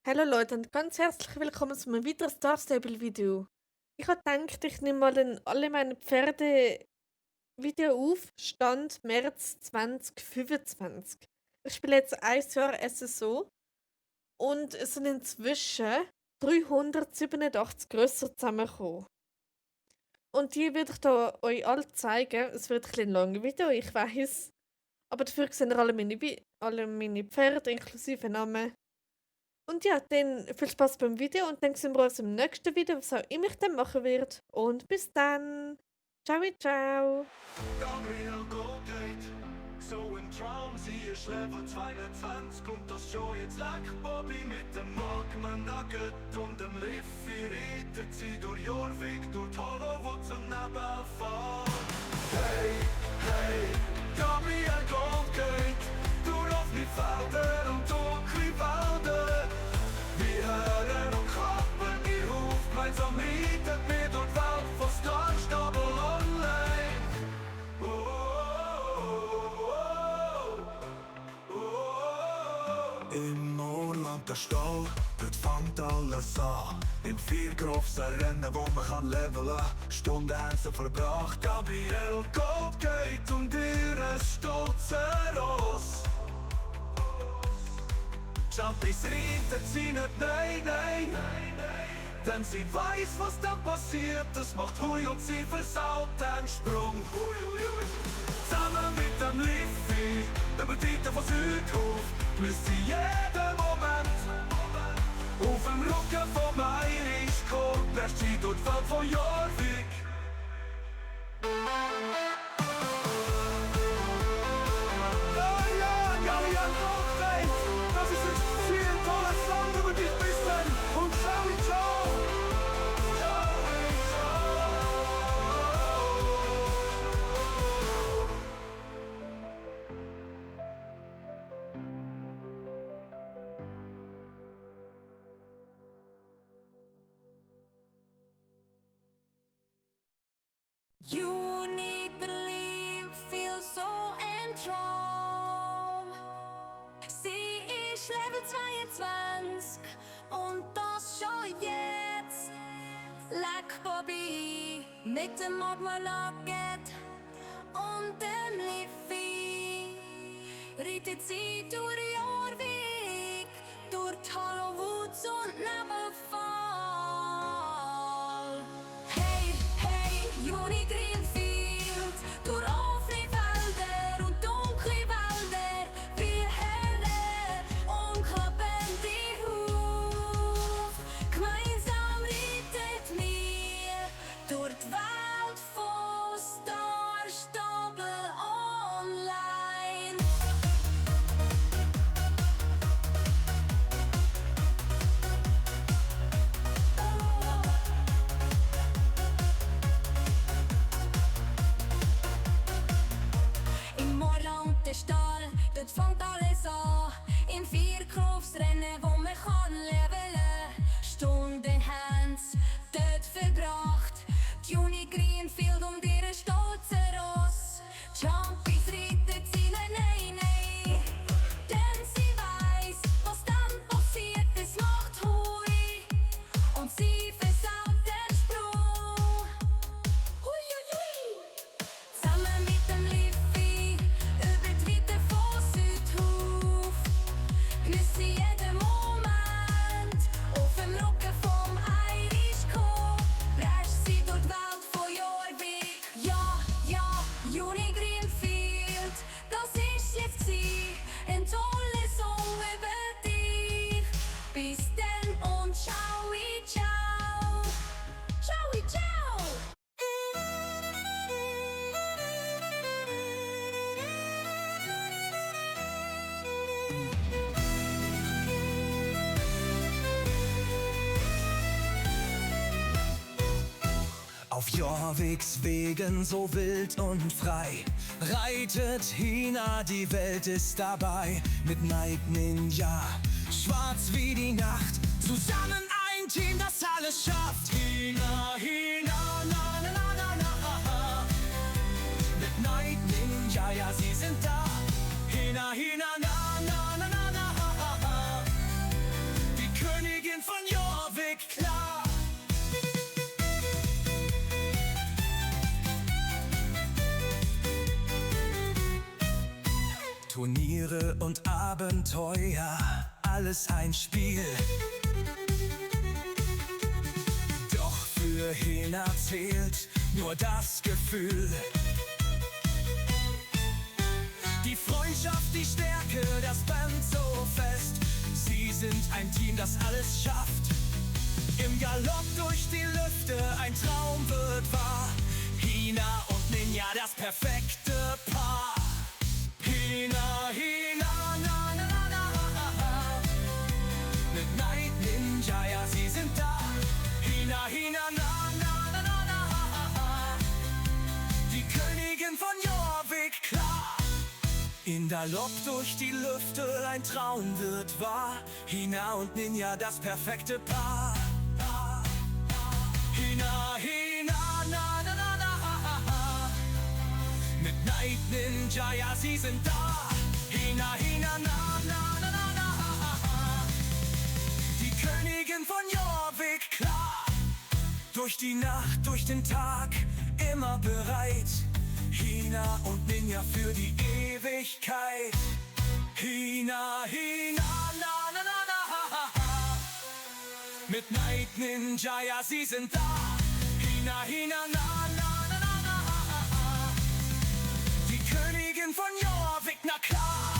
Hallo Leute und ganz herzlich willkommen zu einem weiteren Star Stable Video. Ich habe gedacht, ich nehme mal ein alle meine Pferde Video auf, Stand März 2025. Ich spiele jetzt ein Jahr SSO und es sind inzwischen 387 Grösser zusammengekommen. Und die werde ich da euch alle zeigen. Es wird ein bisschen langes Video, ich weiß. Aber dafür sehen ihr alle meine Pferde inklusive Namen. Und ja, dann viel Spaß beim Video und dann sehen wir uns im nächsten Video, was auch immer ich dann machen werde. Und bis dann. Ciao, ciao. Gabriel Goldgate, so im Traum, sie ist Level 22 und das schon jetzt lag Bobby mit dem Markman Nugget und dem Liffy reitet sie durch Jorvik, durch Hollywood zum Nebenfahrt. Hey, hey, Gabriel Goldgate, du laufst mit Felder und dunkle Wälder. Wir hören und klappen ihr auf, gemeinsam reitet wir durch die Welt von Star Stable Online. Im Urlaub der Stall, dort fängt alles an. Im grossen Rennen, wo man kann leveln. Stunden haben sie verbracht, Gabriel Goldgate und ihre stolzen Ross. Champions reitet sie nicht, nein, nein. Denn sie weiß, was dann passiert, das macht Hui und sie versaut den Sprung. Zusammen mit dem Liffy, über die Tiefen von Südhof, müsst sie jeden Moment auf dem Rücken vom Irish kommen, lässt sie durch die Welt von Jorvik. Das ist ein viel toller Song über dich bis dann und ciao, ciao. Unique belief, feel so enttraum. Sie ist Level 22 und das schon jetzt. Like Bobby mit dem Magma Nugget und dem Liffy. Reitet sie durch Jorvik, durch Hollywood und Nebenfall. Hey, hey, Juni Greenfield, durch offene Felder und dunkle Wälder. Wir hören und klappen die auf. Gemeinsam reitet wir durch die Welt von Star Stable Online. Im Morland der Stall, dort fängt alles an. Im Vierkopfsrennen, wo man kann leveln. Stunden haben's dort verbracht. Die Juni Greenfield und ihre stolzen Ross. Champions reitet sie, nein, nein, nein. Denn sie weiß, was dann passiert, es macht Hui. Und sie versaut den Sprung. Hui, hui, hui. Zusammen mit dem Liffy, über die Weite von Südhof. Genießt sie jeden Moment, auf dem Rücken vom Irish Coop. Bräscht sie durch die Welt von Jorvik. Ja, ja, Juni Greenfield, das ist jetzt gsi. Ein toller Song über dich. Bis dann und ciao, ciao. Ciao, ciao. Auf Jorviks Wegen so wild und frei reitet Hina, die Welt ist dabei. Mit Night Ninja, schwarz wie die Nacht, zusammen ein Team, das alles schafft. Hina, Hina, na na na na na. Mit Night Ninja, ja sie sind da. Hina, Hina, na na na na na. Die Königin Königin von Jorvik, klar. Turniere und Abenteuer, alles ein Spiel. Doch für Hina zählt nur das Gefühl. Die Freundschaft, die Stärke, das band so fest. Sie sind ein Team, das alles schafft. Im Galopp durch die Lüfte, ein Traum wird wahr. Hina und Ninja, das perfekte Paar. Hina, Hina, na, na, na, na, ha, ha. Mit Night Ninja, ja, sie sind da. Hina, Hina, na, na, na, na, na, ha, ha. Die Königin von Jorvik, klar. In Galopp durch die Lüfte, ein Traum wird wahr. Hina und Ninja, das perfekte Paar. Hina, Hina, na, na, na, na, ha, ha. Mit Night Ninja, ja, sie sind da. Hina, Hina, na, na, na, na, na, ha, ha. Die Königin von Jorvik, klar. Durch die Nacht, durch den Tag, immer bereit. Hina und Ninja für die Ewigkeit. Hina, Hina, na, na, na, na, ha, ha, ha. Mit Night Ninja, ja, sie sind da. Hina, Hina, na, na, na, na, na, ha, ha, ha. Die Königin von Jorvik, na klar.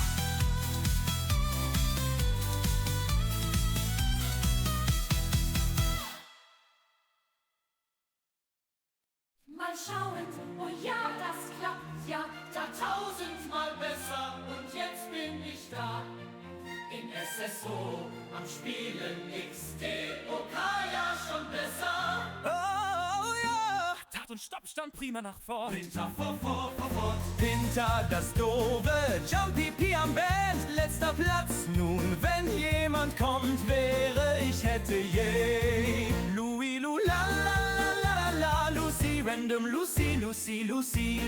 Mal schauen, oh ja, das klappt ja Da tausendmal besser und jetzt bin ich da. In SSO am Spielen XD, ja schon besser. Oh ja! Tat und Stopp stand prima nach vorn. Hinter, vor. Hinter das doofe Jumpy P am Band. Letzter Platz. Nun, wenn jemand kommt, wäre ich hätte je. Louis, Lu, la, la, la, la, la, Lucy, random Lucy, Lucy, Lucy.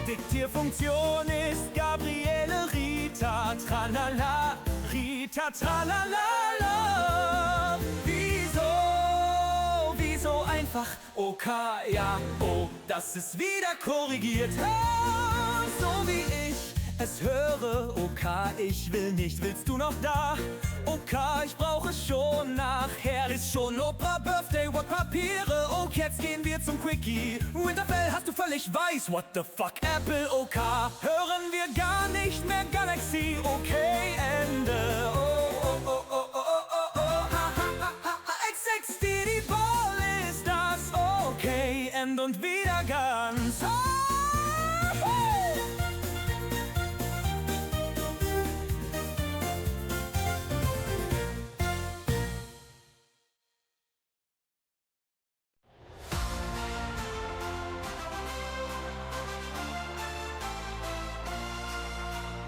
Diktierfunktion ist Gabriele Rita, tralala, Rita, tralala. Wieso einfach? Okay, ja, oh, das ist wieder korrigiert. Oh, so wie ich es höre. Okay, ich will nicht, willst du noch da? Okay, ich brauche schon nachher. Ist schon Oprah Birthday, what Papiere? Okay, jetzt gehen wir zum Quickie. Winterfell hast du völlig weiß, what the fuck? Apple, okay, hören wir gar nicht mehr Galaxy. Okay, Ende. XXD, Ball ist das. Okay, End und wieder ganz.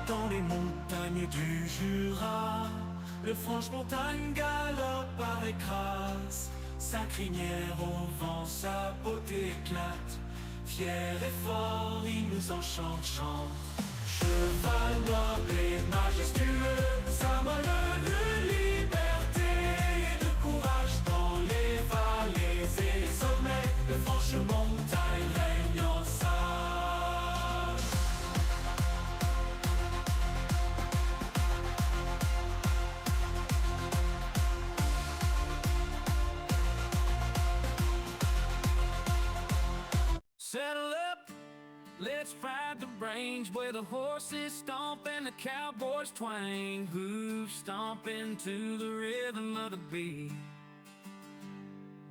Dans les montagnes du Jura, le franche-montagne galope par écrase. Sa crinière au vent, sa beauté éclate. Fier et fort, il nous enchante, chante. Cheval noble et majestueux, symbole de liberté et de courage dans les vallées et les sommets. Le franche-montagne règne en sage. Settle up, let's ride the range where the horses stomp and the cowboys twang. Hooves stomping to the rhythm of the beat.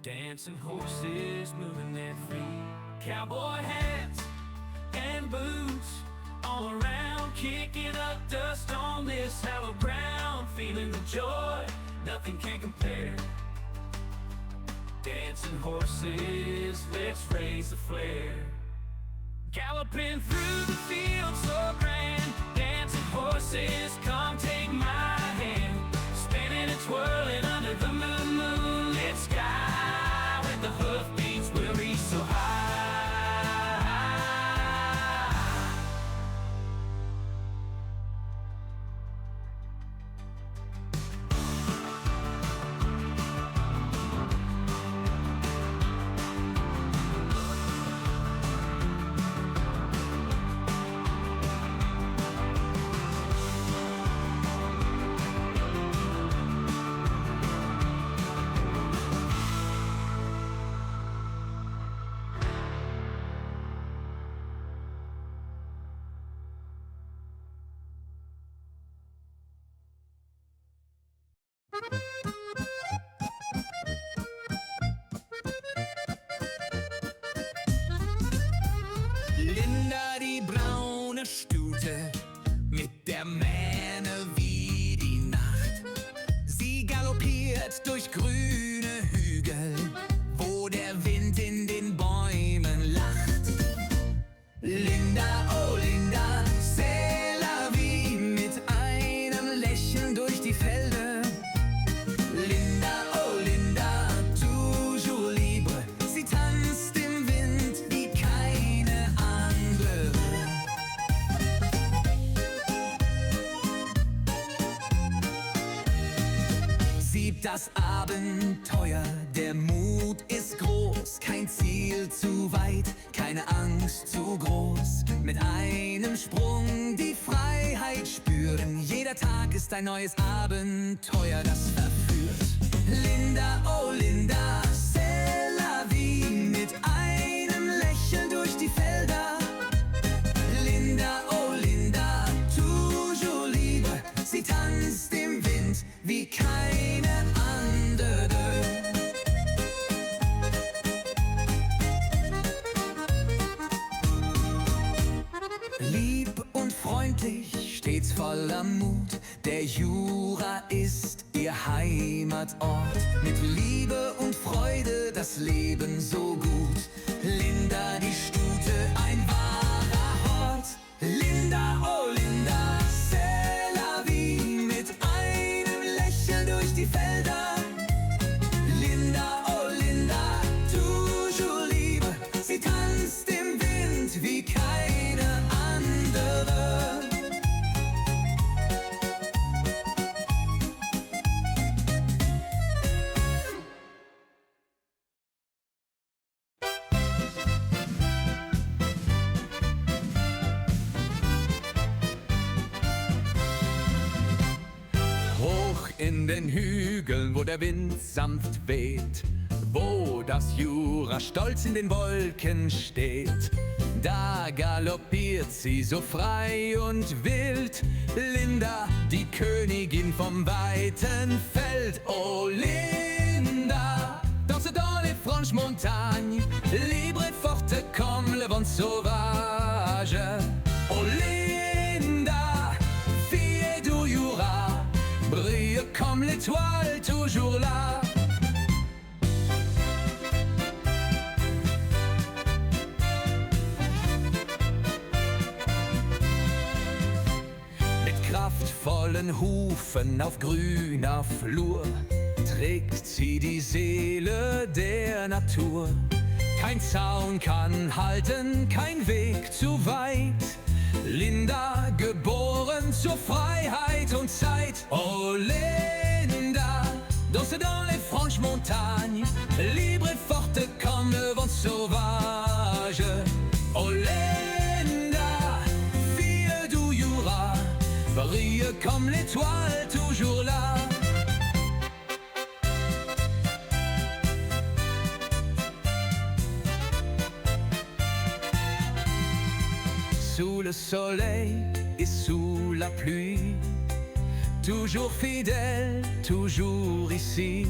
Dancing horses moving their feet. Cowboy hats and boots all around, kicking up dust on this hallowed ground. Feeling the joy, nothing can compare. Dancing horses, let's raise the flare. Galloping through the field so grand. Dancing horses, come take my hand. Spinning and twirling under the moonlit sky. With the hoofbeats we'll reach so high. galoppiert durch grüne Hügel, wo der Wind in den Bäumen lacht. Linda, oh Linda, c'est la vie, mit einem Lächeln durch die Felder. Linda, oh Linda, toujours libre, sie tanzt im Wind wie keine andere. Siebt das Abenteuer, der Mut ist groß, kein Ziel zu weit, keine Angst zu groß. Mit einem Sprung die Freiheit spüren, jeder Tag ist ein neues Abenteuer, das verführt. Linda, oh Linda, c'est la vie, mit einem Lächeln durch die Felder. Linda, oh Linda, toujours libre, sie tanzt im Wind wie keine andere. Lieb und freundlich, stets voller Mut, der Jura ist ihr Heimatort. Mit Liebe und Freude das Leben so gut. Linda, die Stute, ein wahrer Hort. Linda, oh Linda, c'est la vie, mit einem Lächeln durch die Felder. Linda, oh Linda, toujours libre, sie tanzt im Wind wie keine andere. Hoch in den Hügeln, wo der Wind sanft weht, wo das Jura stolz in den Wolken steht, da galoppiert sie so frei und wild. Linda, die Königin vom weiten Feld. Oh Linda, danse dans les franches montagnes, libre et forte comme le vent sauvage. Oh Linda, fille du Jura, brille comme l'étoile toujours là. Mit kraftvollen Hufen auf grüner Flur trägt sie die Seele der Natur. Kein Zaun kann halten, kein Weg zu weit. Linda, geboren zur Freiheit und Zeit. Oh Linda, danse dans les franches montagnes, libre et forte comme le vent sauvage. Oh Linda, fille du Jura, brille comme l'étoile toujours là. Sous le soleil et sous la pluie, toujours fidèle, toujours ici.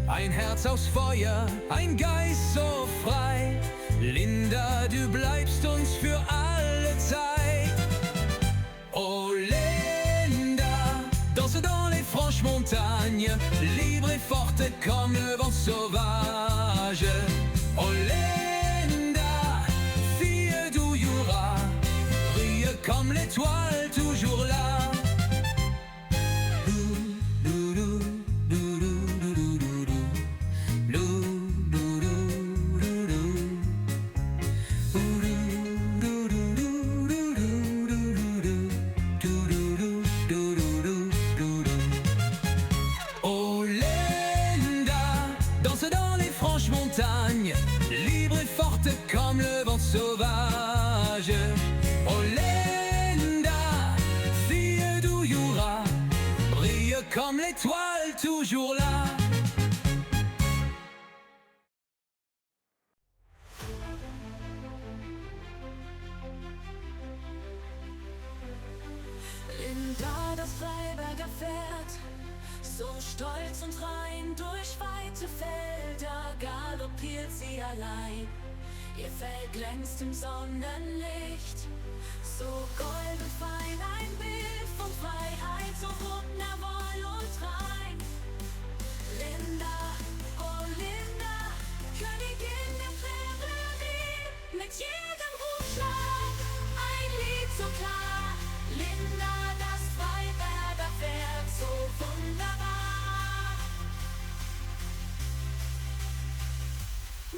Ein Herz aus Feuer, ein Geist so frei. Linda, du bleibst uns für alle Zeit. Oh Linda, danse dans les franches montagnes, libre et forte comme le vent sauvage. Oh Linda, fille du Jura, brille comme l'étoile toujours là. Oh Linda, danse dans les franches montagnes, libre et forte comme le vent sauvage. Oh Linda, fille du Jura, brille comme l'étoile toujours là. Linda, das Freiberger Pferd, so stolz und rein durch weite Felder galoppiert sie allein. Ihr Fell glänzt im Sonnenlicht, so golden fein, ein Bild von Freiheit, so rund, Woll und rein.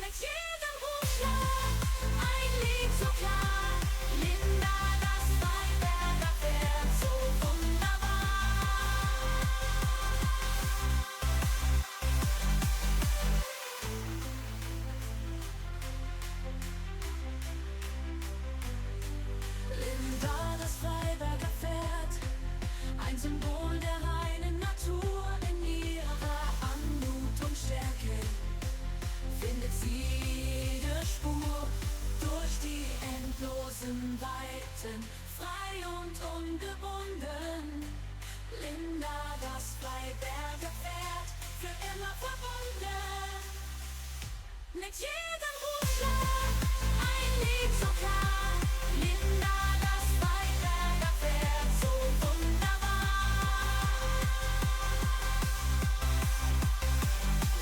Mit jedem Rufschlag ein Lied so klar. Linda, das Weinberger Pferd, so wunderbar. Linda, das Freiberger Pferd, ein Symbol der reinen Natur. In ihrer Anmut und Stärke findet sie jede Spur durch die endlosen Weiten, frei und ungebunden. Linda, das Freiberger Pferd, für immer verbunden. Mit jedem Rufschlag ein Lied so klar. Linda, das Freiberger Pferd, so wunderbar.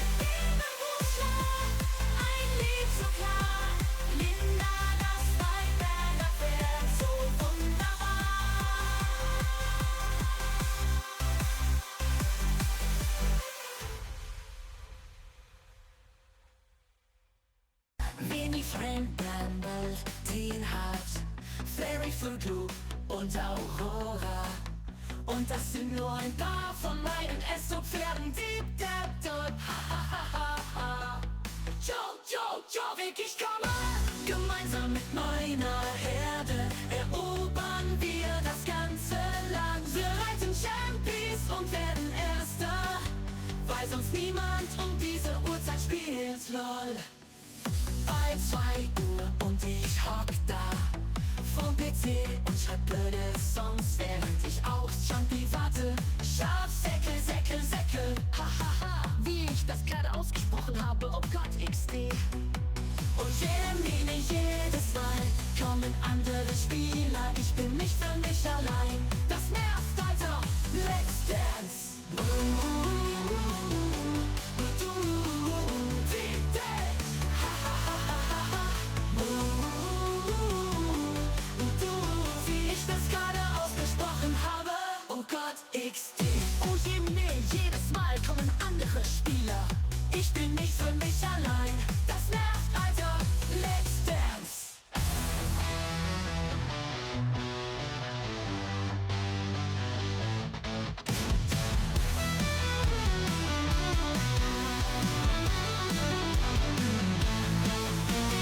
Mit jedem Rufschlag ein Lied so klar. Linda, das Freiberger Pferd, so wunderbar. Wenig Fremdbandel, Teenheart, Fairy Voodoo und Aurora. Und das sind nur ein paar von meinen Esso-Pferden. Deep Dab Dot, ha ha ha ha ha. Jovik, ich komme. Gemeinsam mit meiner Herde erobern wir das ganze Land. Wir reiten Champions und werden Erster, weil sonst niemand um diese Uhrzeit spielt, lol. Bei 2 Uhr und ich hock da vom PC und schreib blöde Songs, während ich auf Jumpy warte. Schafsäckel, Säckel, Säckel, hahaha, wie ich das gerade ausgesprochen habe, oh Gott, XD. Und jedes Mal kommen andere Spieler, ich bin nicht für mich allein. Das nervt, Alter, let's dance. Wie ich das gerade ausgesprochen habe, oh Gott, XD. Oh je, nee, jedes Mal kommen andere Spieler. Ich bin nicht für mich allein. Das nervt, Alter, let's dance.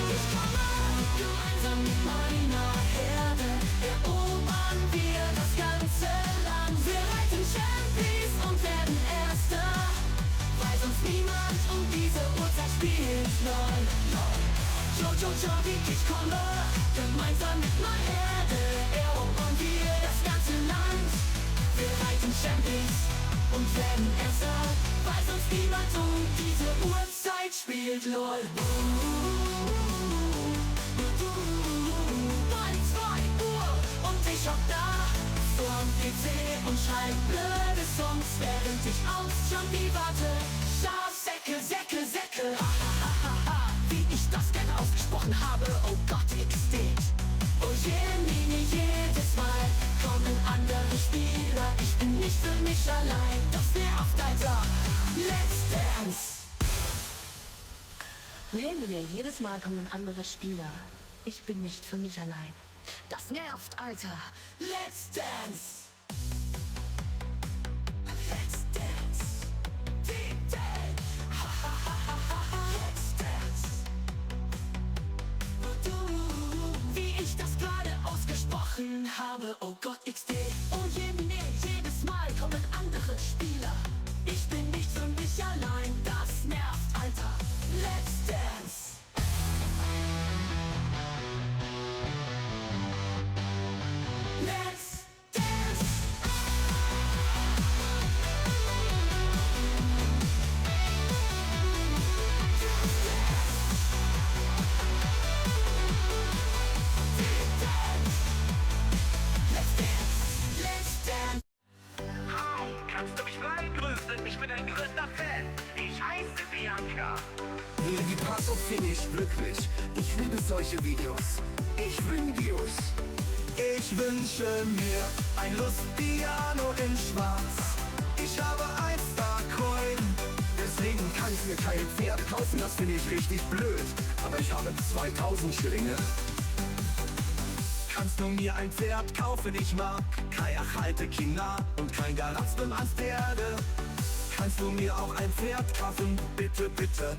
Ich komme gemeinsam mit meiner Herde, erobern wir das ganze Land. Wir reiten Champions und werden Erster, weil sonst niemand um diese Uhrzeit spielt, lol. Jovik, ich komme. Gemeinsam mit meiner Herde erobern wir das ganze Land. Wir reiten Champions und werden Erster, weil sonst niemand um diese Uhrzeit spielt, lol. 2 Uhr und ich hock da vorm PC und schreib blöde Songs, während ich auf Jumpy warte. Schafsäckel, Säckel, Säckel, hahaha, wie ich das gerne ausgesprochen habe, oh Gott, XD. Oh je, jedes Mal kommen andere Spieler, ich bin nicht für mich allein. Das nervt, Alter, let's dance. Jedes Mal kommen andere Spieler, ich bin nicht für mich allein. Das nervt, Alter, let's dance. Let's dance. Deep dance. Ha ha ha ha ha. Let's dance. Wie ich das gerade ausgesprochen habe, oh Gott, XD. Oh je, nee, jedes Mal kommen andere Spieler. Ich bin nicht für mich allein, das nervt, Alter. Let's dance. Let's dance. Finde ich glücklich, ich liebe solche Videos. Ich bring Views. Ich wünsche mir ein Lustpiano in Schwarz. Ich habe ein Starcoin, deswegen kann ich mir kein Pferd kaufen, das finde ich richtig blöd. Aber ich habe 2000 Schillinge. Kannst du mir ein Pferd kaufen? Ich mag keine alte Kinder und kein Garatzbem als Pferde. Kannst du mir auch ein Pferd kaufen? Bitte, bitte.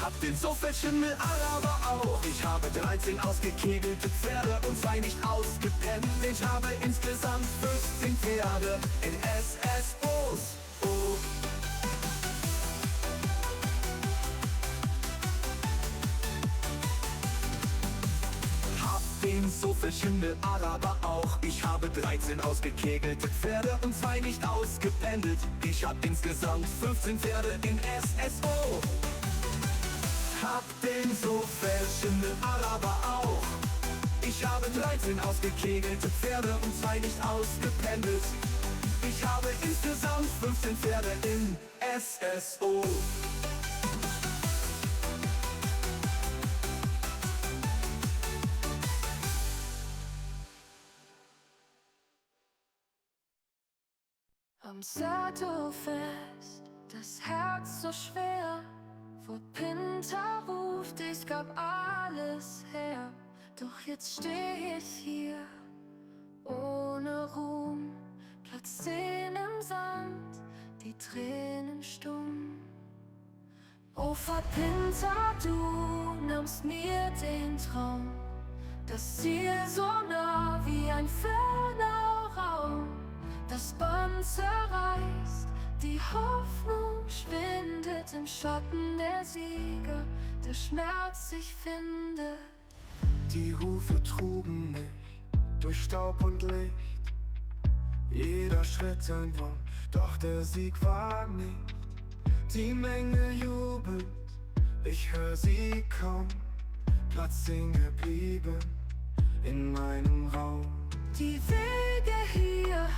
Hab den Sofelschimmel aber auch. Ich habe 13 ausgekegelte Pferde und 2 nicht ausgepennt. Ich habe insgesamt 15 Pferde in SSOs. Oh. Hab den Sofelschimmel aber auch. Ich habe 13 ausgekegelte Pferde und 2 nicht ausgependelt. Ich hab insgesamt 15 Pferde in SSO. Hab den Sofelschimmel aber auch. Ich habe 13 ausgekegelte Pferde und 2 nicht ausgependelt. Ich habe insgesamt 15 Pferde in SSO. Am Sattelfest, das Herz so schwer. Vor Pinter ruft, ich gab alles her. Doch jetzt steh ich hier, ohne Ruhm. Platz 10 im Sand, die Tränen stumm. Oh, vor Pinter, du nimmst mir den Traum. Das Ziel so nah wie ein ferner Raum. Das Band zerreißt, die Hoffnung schwindet im Schatten der Sieger, der Schmerz sich findet. Die Rufe trugen mich durch Staub und Licht. Jeder Schritt ein Wunsch, doch der Sieg war nicht. Die Menge jubelt, ich hör sie kaum. Platz 10 geblieben in meinem Raum. Die Wege hier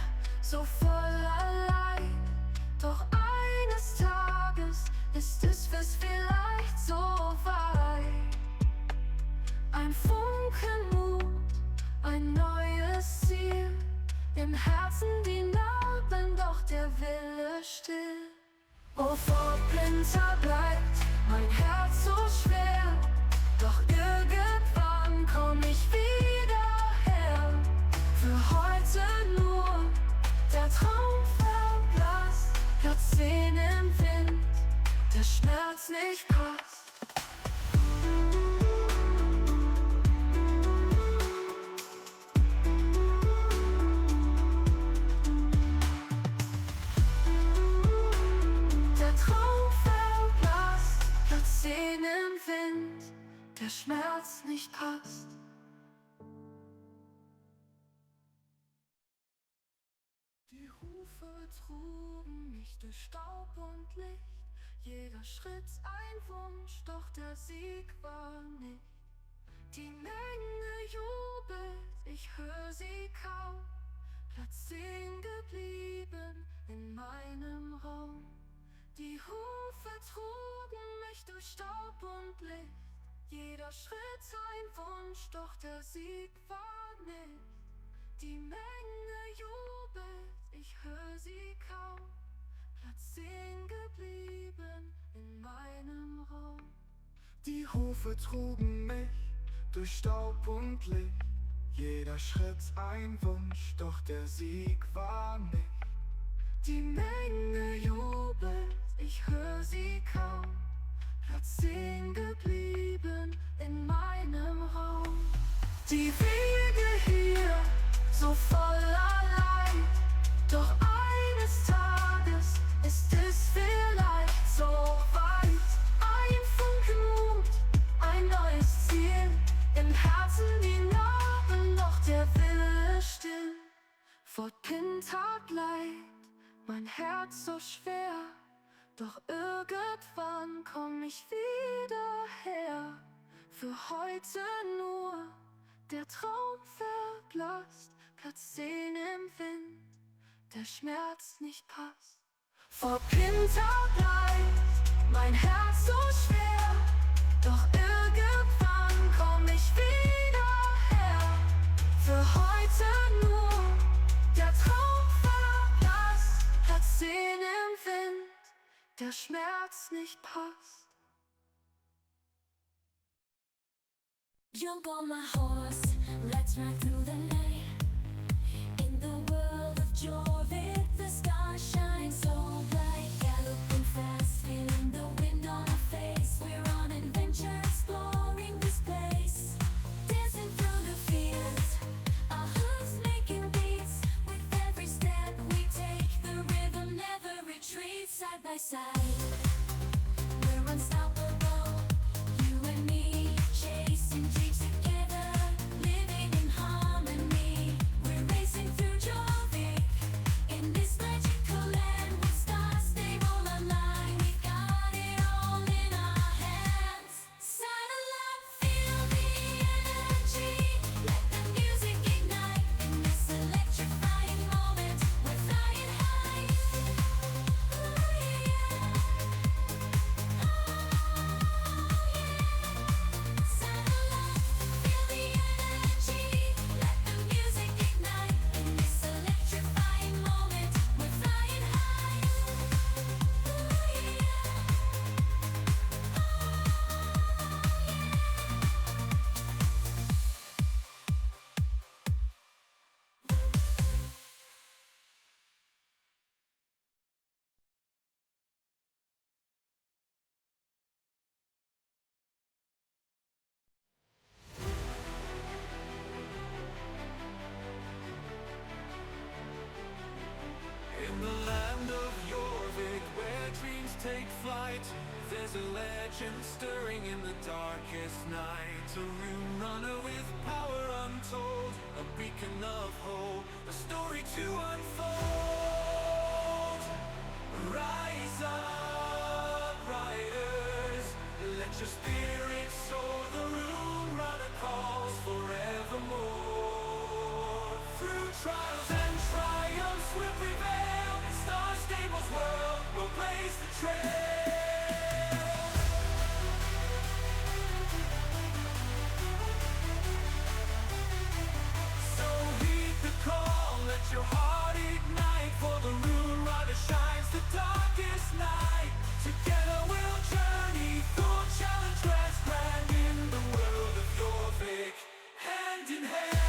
so voller Leid, doch eines Tages ist es vielleicht so weit. Ein Funken Mut, ein neues Ziel. Im Herzen die Narben, doch der Wille still. Oh, vor Pinter bleibt mein Herz so schwer. Doch irgendwann komm ich wieder her. Für heute nur der Traum verblasst. Platz 10 im Wind, der Schmerz nicht passt. Der Traum verblasst. Platz 10 im Wind, der Schmerz nicht passt. Die Rufe trugen mich durch Staub und Licht. Jeder Schritt ein Wunsch, doch der Sieg war nicht. Die Menge jubelt, ich hör sie kaum. Platz 10 geblieben in meinem Raum. Die Hufe trugen mich durch Staub und Licht. Jeder Schritt ein Wunsch, doch der Sieg war nicht. Die Menge jubelt, ich hör sie kaum. Platz 10 geblieben in meinem Raum. Die Hufe trugen mich durch Staub und Licht. Jeder Schritt ein Wunsch, doch der Sieg war nicht. Die Menge jubelt, ich hör sie kaum. Platz 10 geblieben in meinem Raum. Die Wege hier so voller Leid, doch eines Tages ist es vielleicht so weit. Ein Funken Mut, ein neues Ziel. Im Herzen die Narben, doch der Wille still. Vor Pinter bleibt mein Herz so schwer, doch irgendwann komm ich wieder her. Für heute nur der Traum verblasst. Platz 10 im Wind, der Schmerz nicht passt. Vor Pinter bleibt mein Herz so schwer, doch irgendwann komm ich wieder her. Für heute nur der Traum verblasst. Platz 10 im Wind, der Schmerz nicht passt. Jump on my horse, let's ride through the night. In the world of Jorvik, the stars shine so bright. Galloping fast, feeling the wind on our face. We're on adventure, exploring this place. Dancing through the fields, our hooves making beats. With every step we take, the rhythm never retreats. Side by side, we're unstoppable. You and me, chasing dreams together, living in harmony. We're racing through Jorvik, in this magical land with stars they all align. We got it all in our hands. Satellite, feel the energy, let the music ignite. In this electrifying moment, we're flying high. Oh yeah, Satellite, feel the energy, let the music ignite. In this electrifying moment, we're flying high. Oh yeah. In the land of Jorvik, where dreams take flight, there's a legend stirring in the darkest night. A rune runner with power untold, a beacon of hope, a story to unfold. Rise up, riders, let your spirit soar. The rune runner calls forevermore. Through trials and triumphs we'll prevail. In Star Stable's world we'll blaze the trail. So heed the call, let your heart ignite. For the rune rider shines the darkest night. Together we'll journey through challenge quest grand in the world of Jorvik, hand in hand.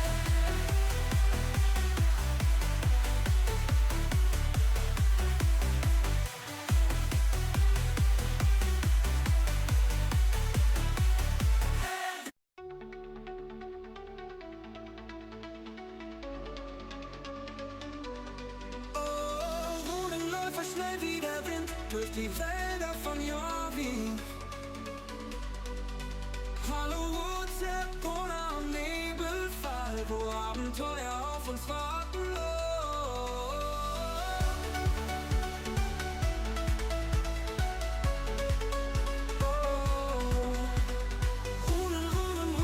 Runen läuft schnell wie der Wind durch die Wälder von Jorvik. Hollywood, Zepona und Nebelfall, wo Abenteuer auf uns warten.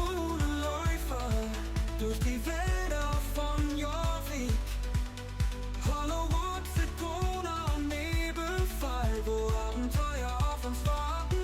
Runenläufer durch die Wälder von Jorvik. Hollywood, Zepona und Nebelfall, wo Abenteuer auf uns warten.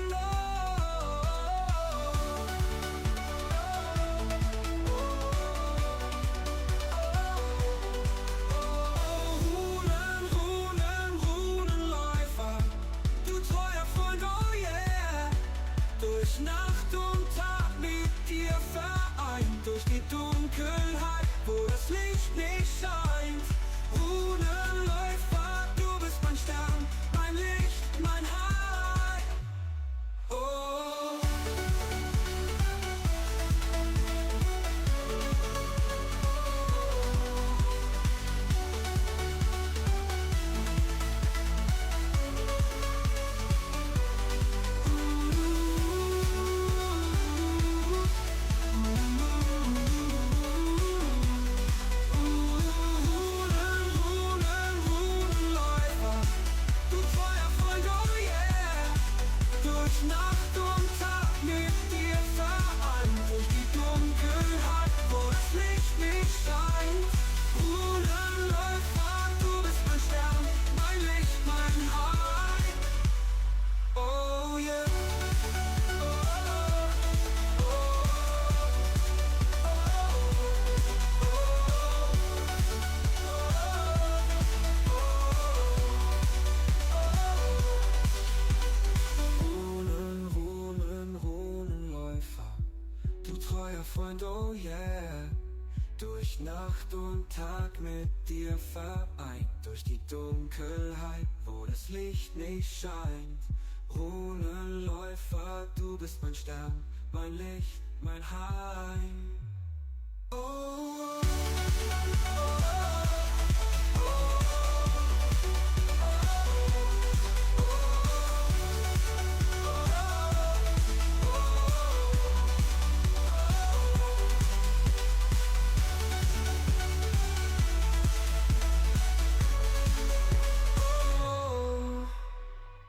Freund, oh yeah. Durch Nacht und Tag mit dir vereint, durch die Dunkelheit, wo das Licht nicht scheint. Runenläufer, du bist mein Stern, mein Licht, mein Heim. Oh,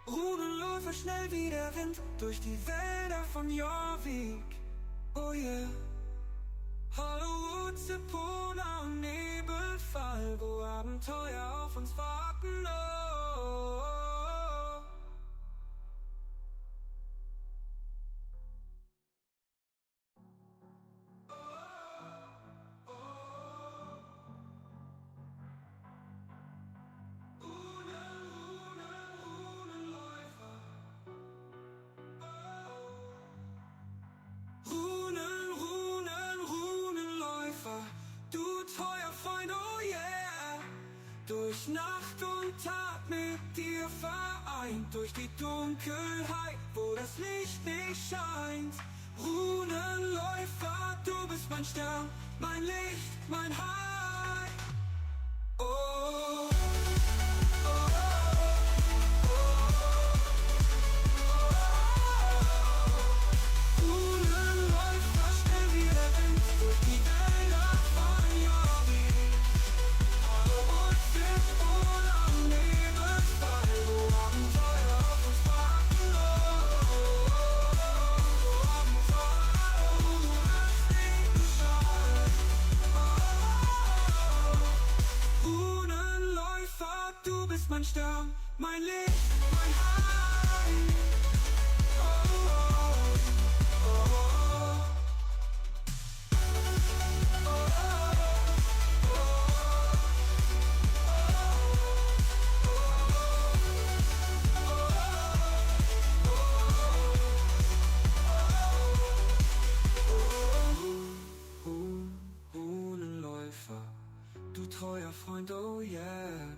Runenläufer schnell wie der Wind durch die Wälder von Jorvik. Oh yeah. Hollywood, Sepona und Nebelfall, wo Abenteuer auf uns warten. Oh. Durch Nacht und Tag mit dir vereint, durch die Dunkelheit, wo das Licht nicht scheint. Runenläufer, du bist mein Stern, mein Licht, mein Heim. Oh. Mein Stern, mein Licht, mein Heim. Oh, oh, oh. Runenläufer, du treuer Freund, oh yeah.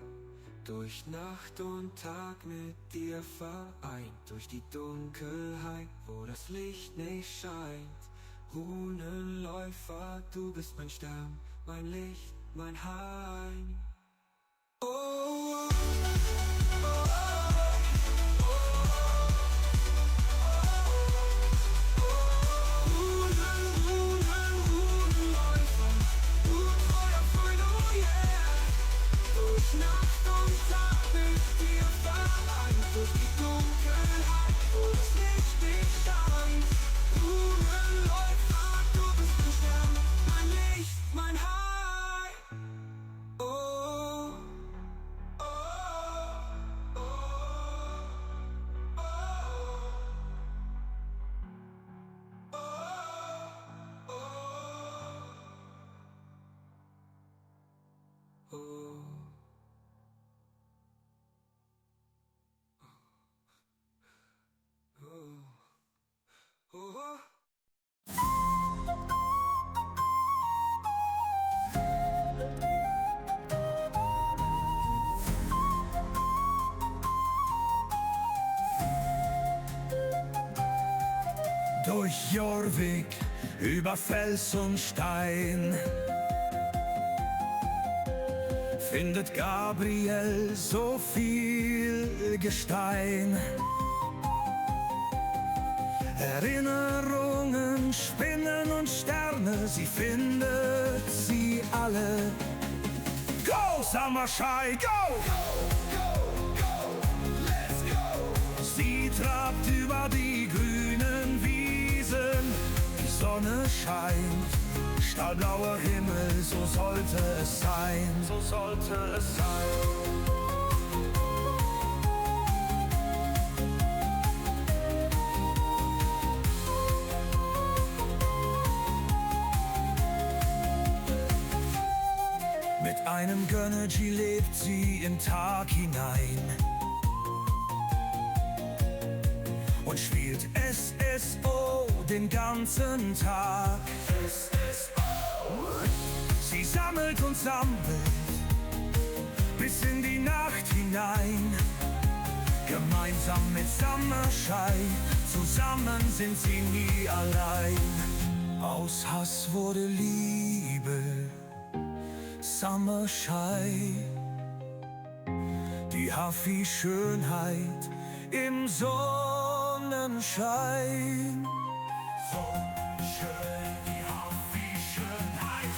Durch Nacht und Tag mit dir vereint, durch die Dunkelheit, wo das Licht nicht scheint. Runenläufer, du bist mein Stern, mein Licht, mein Heim. Oh, oh, oh. Durch Jorvik, über Fels und Stein, findet Gabriel so viel Gestein. Erinnerungen, Spinnen und Sterne, sie findet sie alle. Go, Summershine, go! Let's go! Sie trabt über die grünen Wiesen, die Sonne scheint, stahlblauer Himmel, so sollte es sein, so sollte es sein. Mit einem Gönnergy lebt sie im Tag hinein und spielt SSO den ganzen Tag. Sie sammelt und sammelt bis in die Nacht hinein. Gemeinsam mit Summershine, zusammen sind sie nie allein. Aus Hass wurde Liebe, Summershine. Die Huffy-Schönheit im Sonnenschein. So schön, die Huffy-Schönheit.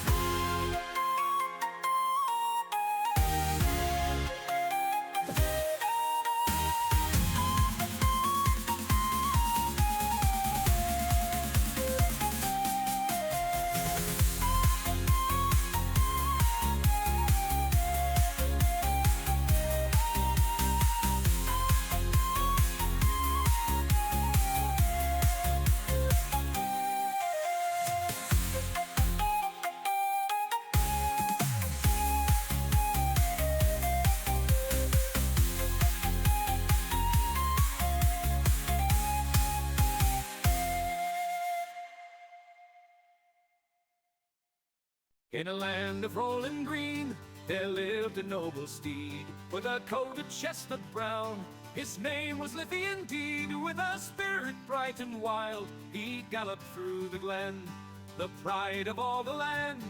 In a land of rolling green, there lived a noble steed with a coat of chestnut brown. His name was Liffey indeed. With a spirit bright and wild, he galloped through the glen, the pride of all the land,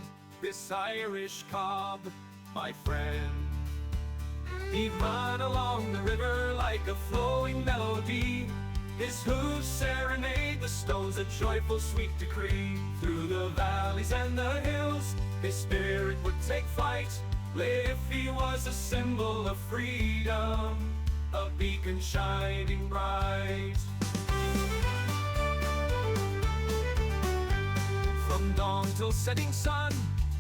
this Irish cob, my friend. He'd run along the river like a flowing melody. His hooves serenade the stones, a joyful sweet decree. Through the valleys and the hills, his spirit would take flight. Liffey was a symbol of freedom, a beacon shining bright. From dawn till setting sun,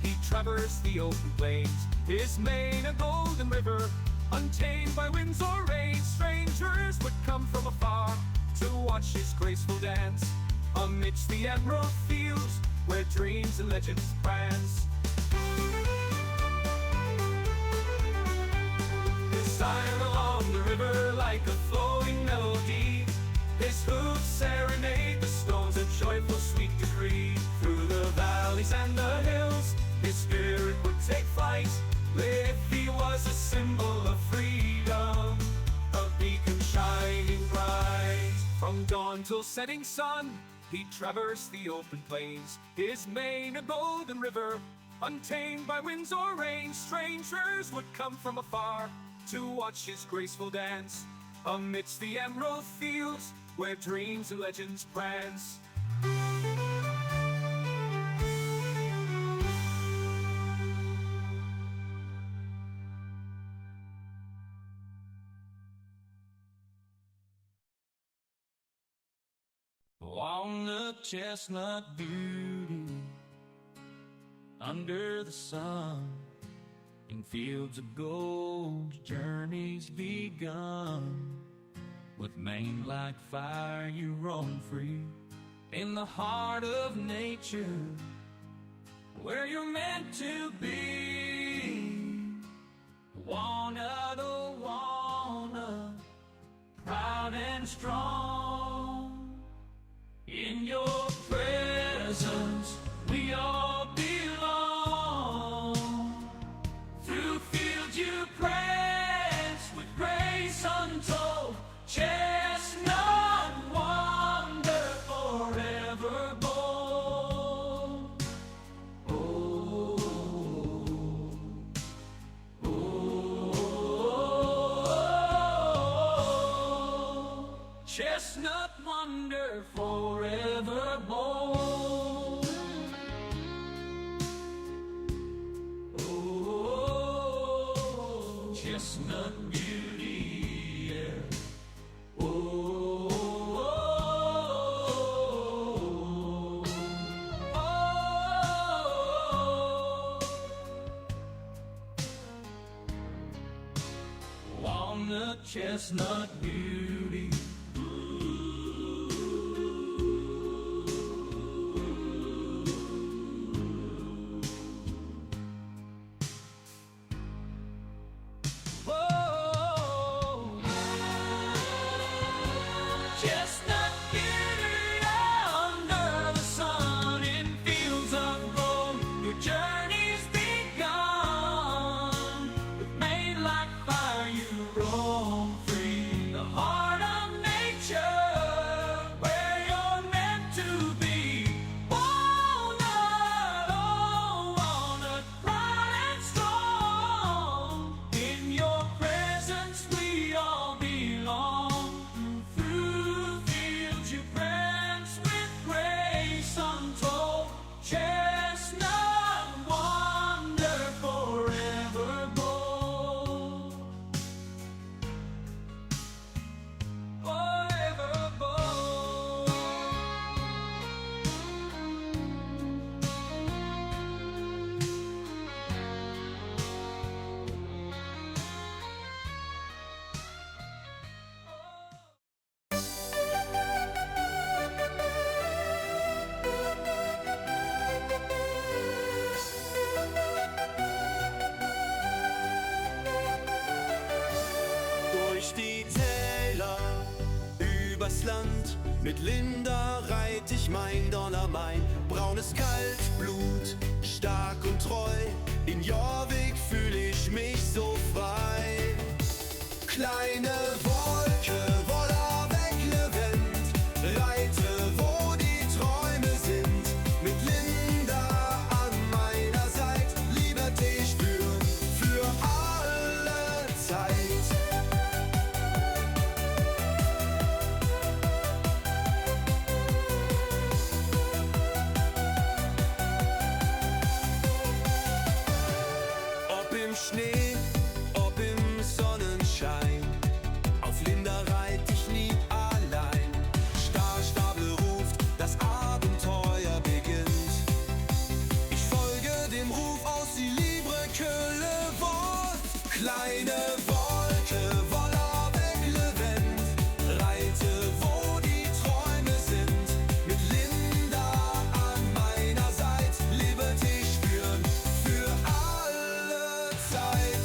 he traversed the open plains, his mane a golden river, untamed by winds or rain. Strangers would come from afar to watch his graceful dance amidst the emerald fields where dreams and legends prance. His sign along the river like a flowing melody. His hooves serenade the stones, a joyful sweet decree. Through the valleys and the hills, his spirit would take flight. Liffey was a symbol of freedom, a beacon shining bright. From dawn till setting sun, he traversed the open plains, his mane a golden river, untamed by winds or rain. Strangers would come from afar to watch his graceful dance amidst the emerald fields where dreams and legends prance. Walnut chestnut beauty under the sun, in fields of gold, journeys begun. With mane like fire, you roam free in the heart of nature, where you're meant to be. Walnut, oh walnut, proud and strong. In your presence, we all belong. Through fields you prance with grace untold. Chestnut wonder forever bold. Oh, oh, oh, chestnut wonder forever bold. Oh, chestnut beauty, yeah. Oh, oh, oh, walnut chestnut beauty. Chestnut beauty under ins Land. Mit Linda reit ich mein Donnermain. Braunes Kaltblut, stark und treu. In Jorvik fühl ich mich so frei. Kleine Wolke, Woller weglevend, reite, wo die Träume sind. Mit Linda an meiner Seite, Liberté spüren für alle Zeit. Ob im Schnee, ob im Sonnenschein, auf Linda reit ich nie allein. Starstable ruft, das Abenteuer beginnt. Ich folge dem Ruf aus die Libre que le vent. Kleine Wolke, Woller weglevend, reite, wo die Träume sind. Mit Linda an meiner Seite, Liberté spüren für alle Zeit.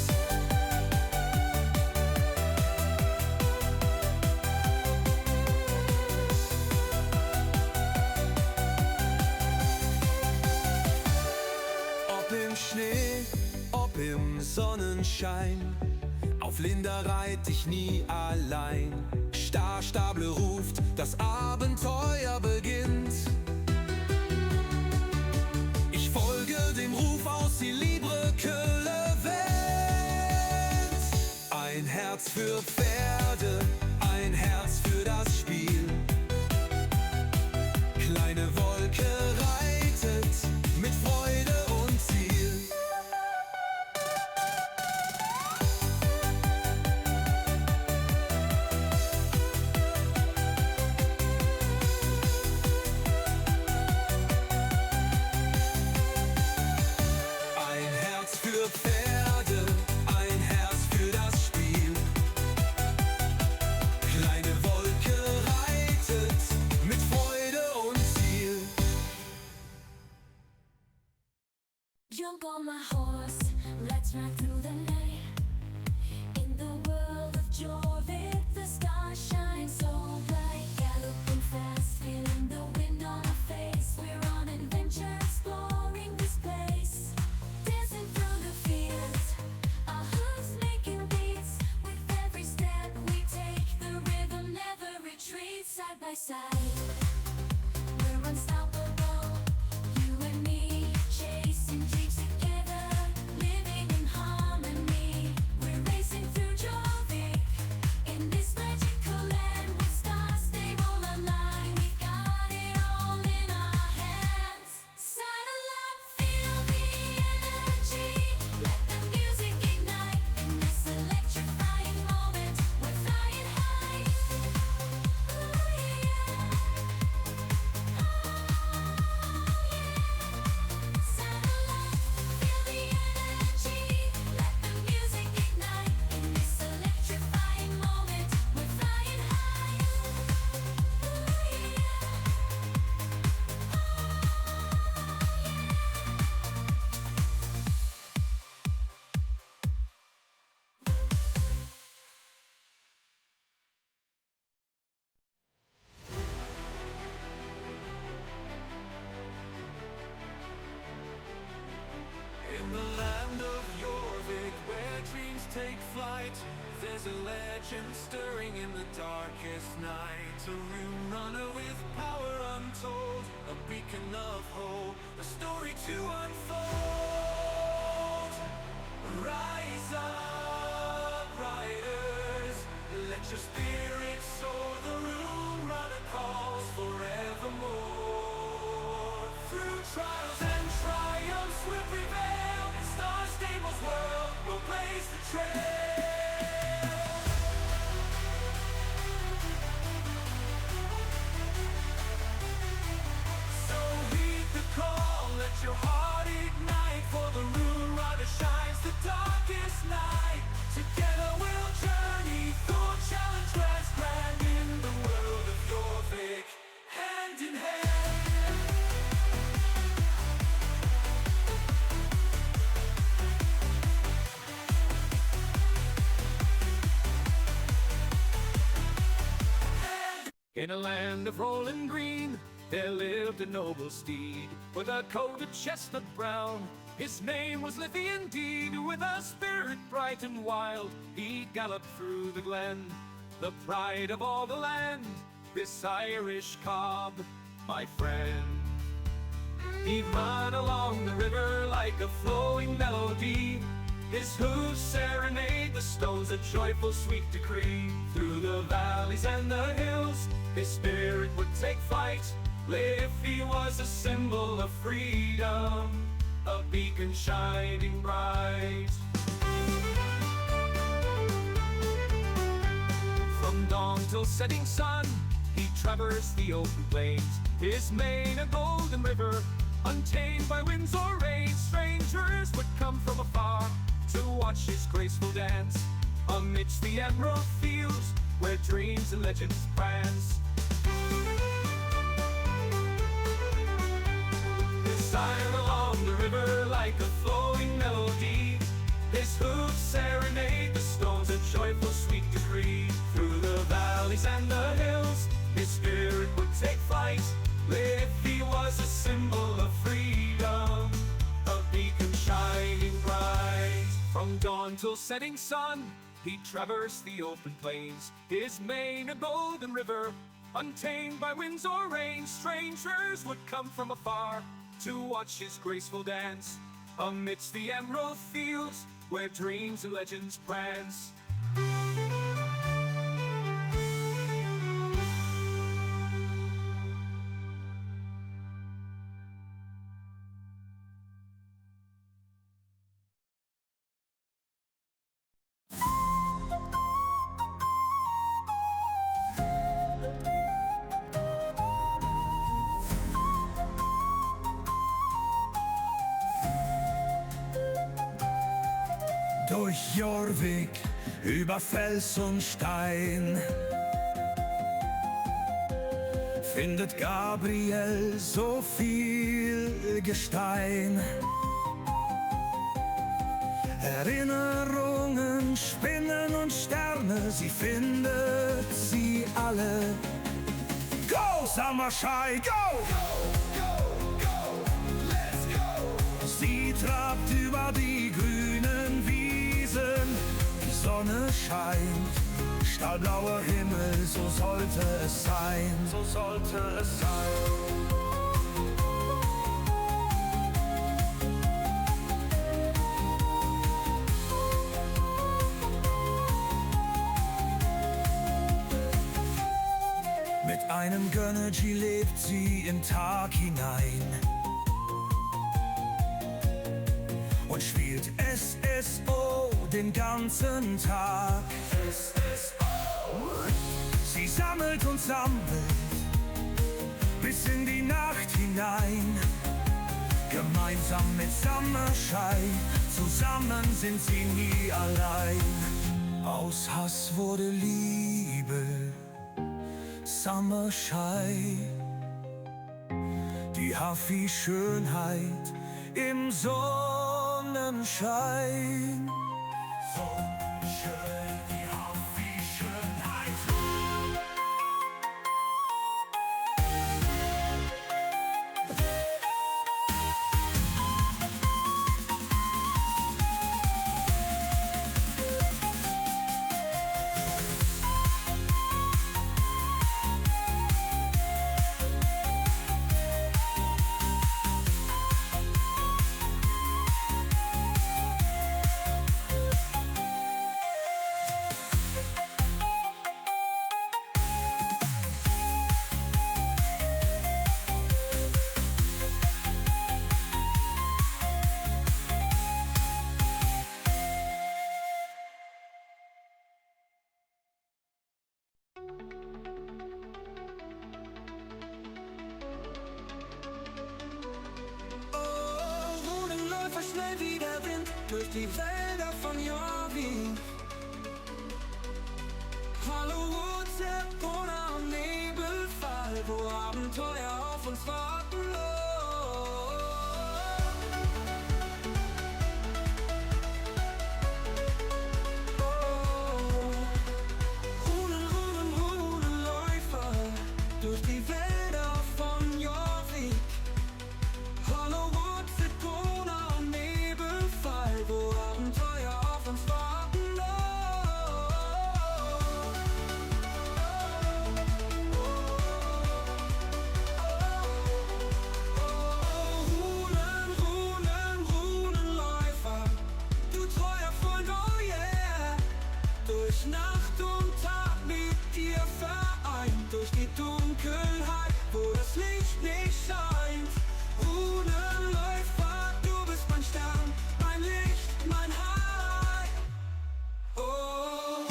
Ob im Schnee, ob im Sonnenschein, auf Linda reit ich nie allein. Starstable ruft, das Abenteuer beginnt. Ich folge dem Ruf aus die Libre que le vent. Ein Herz für Pferde, ein Herz für das Spiel. Kleine Wolke reitet mit Freude und Ziel. Ein Herz für Pferde, ein Herz für das Spiel. Kleine Wolke reitet mit Freude und Ziel. Jump on my horse, let's ride through the night. In the world of Jorvik, the stars shine so bright. Galloping fast, feeling the wind on our face. We're on adventure, exploring this place. Dancing through the fields, our hooves making beats. With every step we take, the rhythm never retreats. Side by side, we're unstoppable. You and me, chasing dreams together, living in harmony. We're racing through Jorvik, in this magical land with stars they all align. We've got it all in our hands. Satellite, feel the energy. Let the music ignite in this electrifying moment. We're flying high. Oh yeah. Satellite, feel the energy. Let the music ignite in this electrifying moment. We're flying high. Oh yeah. In the land of Jorvik, where dreams take flight, there's a legend stirring in the darkest night. A rune runner with power untold, a beacon of hope, a story to unfold. Rise up, riders, let your spirit soar. The rune runner calls forevermore. Through trials and triumphs we'll prevail. In Star Stable's world we'll blaze the trail. So heed the call, let your heart ignite. For the rune rider shines the darkest night. Together we'll journey through challenge, quest, In a land of rolling green, there lived a noble steed with a coat of chestnut brown. His name was Liffey indeed. With a spirit bright and wild, he galloped through the glen, the pride of all the land, this Irish cob, my friend. He'd run along the river like a flowing melody. His hooves serenade the stones, a joyful sweet decree. Through the valleys and the hills, his spirit would take flight. Liffey was a symbol of freedom, a beacon shining bright. From dawn till setting sun, he traversed the open plains, his mane a golden river, untamed by winds or rain. Strangers would come from afar to watch his graceful dance amidst the emerald fields where dreams and legends prance. He sang along the river like a flowing melody. His hooves serenade the stones, a joyful sweet decree. Through the valleys and the hills, his spirit would take flight. Liffey was a symbol of freedom, a beacon shining bright. From dawn till setting sun, he traversed the open plains, his mane a golden river, untamed by winds or rain. Strangers would come from afar to watch his graceful dance amidst the emerald fields where dreams and legends prance. Durch Jorvik, über Fels und Stein, findet Gabriel so viel Gestein. Erinnerungen, Spinnen und Sterne, sie findet sie alle. Go, Summershine, go! Let's go! Sie trabt über die grünen Wiesen, die Sonne scheint, stahlblauer Himmel, so sollte es sein, so sollte es sein. Mit einem Gönnergy lebt sie im Tag hinein und spielt SSO den ganzen Tag. SSO. Sie sammelt und sammelt bis in die Nacht hinein. Gemeinsam mit Summershine, zusammen sind sie nie allein. Aus Hass wurde Liebe, Summershine, die Huffy-Schönheit im Sonnenschein. So schön, die Huffy-Schönheit. Läufer schnell wie der Wind durch die Wälder von Jorvik. Hollywood, Zepona und Nebelfall, wo Abenteuer auf uns warten. Rudelläufer, ein durch die Dunkelheit, wo das Licht nicht scheint. Runenläufer, du bist mein Stern, mein Licht, mein Heil. Oh.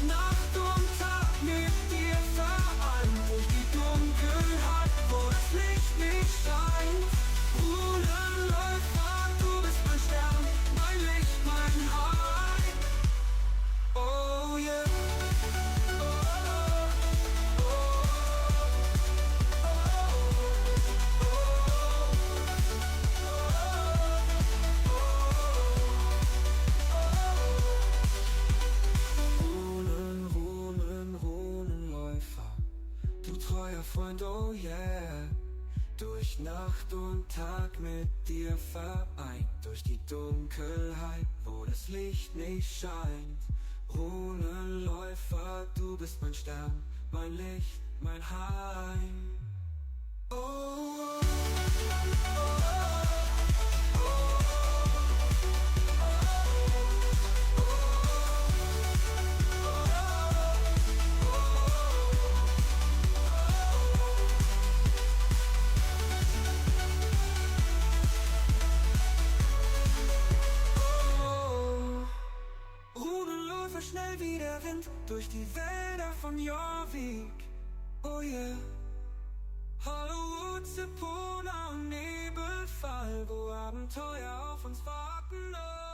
Nacht und Tag mit dir vereint, durch die Dunkelheit, wo das Licht nicht scheint. Runenläufer, du bist mein Stern, mein Licht, mein Heil. Oh yeah. Runenläufer, du treuer Freund, oh yeah. Durch Nacht und Tag mit dir vereint, durch die Dunkelheit, wo das Licht nicht scheint. Runenläufer, du bist mein Stern, mein Licht, mein Heim. Oh. Runenläufer schnell wie der Wind durch die Wälder von Jorvik. Oh yeah. Hallo Zepona und Nebelfall, wo Abenteuer auf uns warten. Oh.